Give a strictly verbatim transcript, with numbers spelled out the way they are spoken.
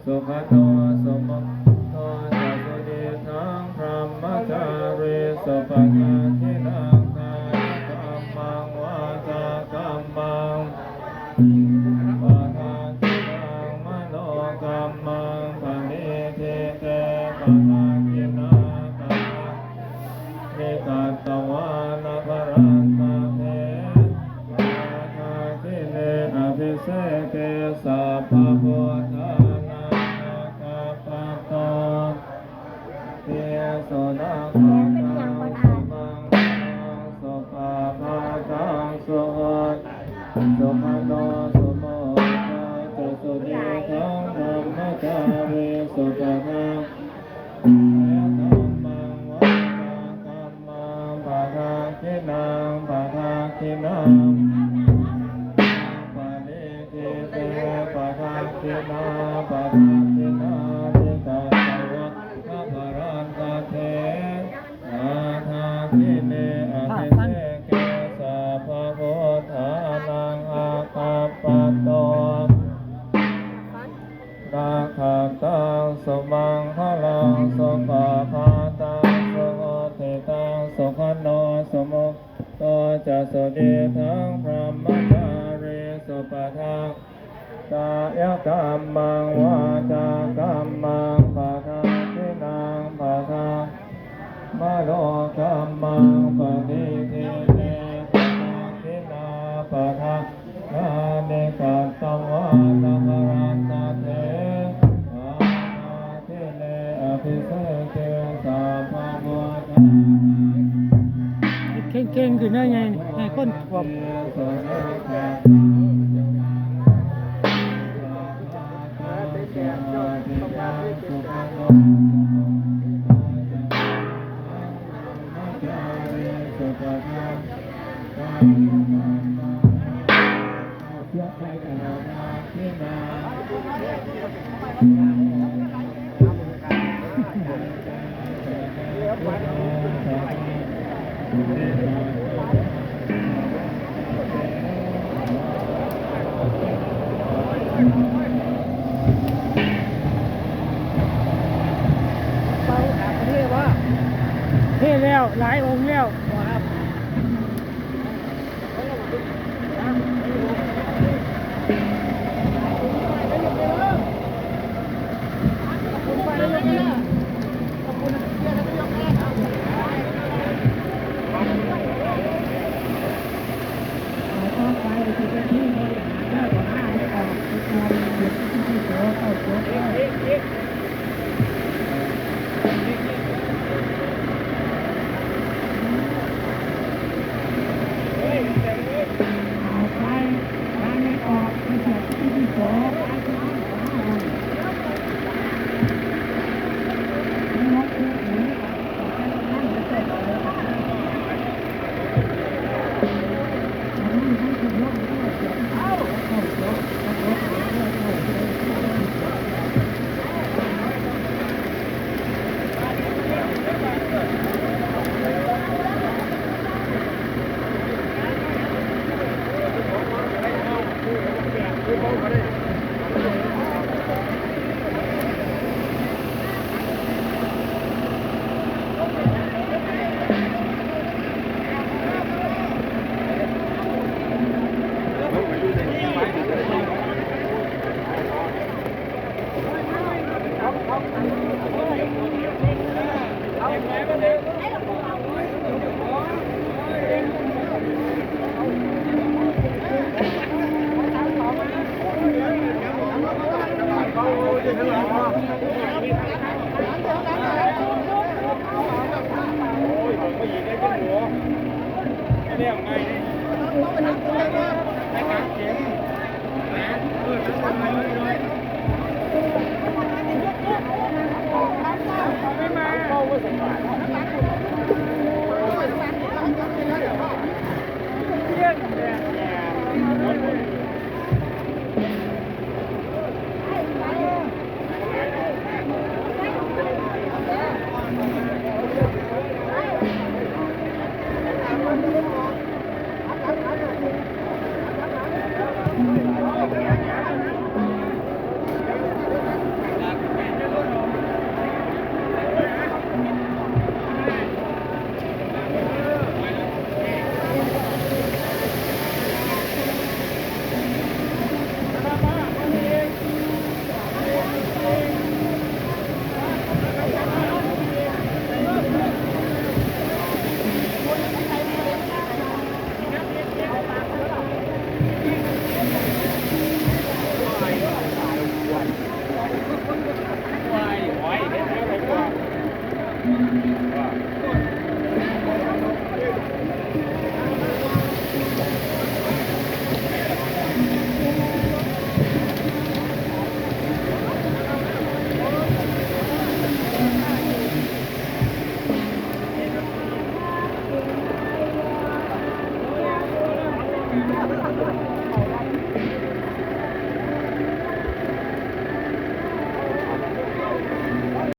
Sukhaṇo sumuhutto ca suyiṭṭhaṃ brahmacārisu, padakkhiṇaṃ kāyakammaṃ vācākammaṃ padakkhiṇaṃ manokammaṃ paṇidhī te padakkhiṇā. Padakkhiṇāni katvāna labhantatthe padakkhiṇe. Abhiseke sabbabuddhānaṃ aggappatto padakkhiṇe. Sunakkhattaṃ sumaṅgalaṃ supabhātaṃ suhuṭṭhitaṃ sukhaṇo sumuhutto ca suyiṭṭhaṃ brahmacārisu, padakkhiṇaṃ kāyakammaṃ vācākammaṃ padakkhiṇaṃ padakkhiṇaṃ paṇidhī te padakkhiṇā. Padakkhiṇāni katvāna labhantatthe padakkhiṇe. Abhiseke sabbabuddhānaṃ aggappatto padakkhiṇe. Sunakkhattaṃ sumaṅgalaṃ supabhātaṃ suhuṭṭhitaṃ sukhaṇo sumuhutto ca suyiṭṭhaṃ brahmacārisu, padakkhiṇe. Kāyakammaṃ vācākammaṃ padakkhiṇaṃ padakkhiṇaṃ manokammaṃ paṇidhī te padakkhiṇā. Padakkhiṇāni katvāna labhantatthe padakkhiṇe. Abhiseke sabbabuddhānaṃ ເຄັ່ງໆ ຂຶ້ນເດີຍາຍ ໃຫ້ຄົນຂວບ ເທແລ້ວ ຫຼາຍອົງແລ້ວ.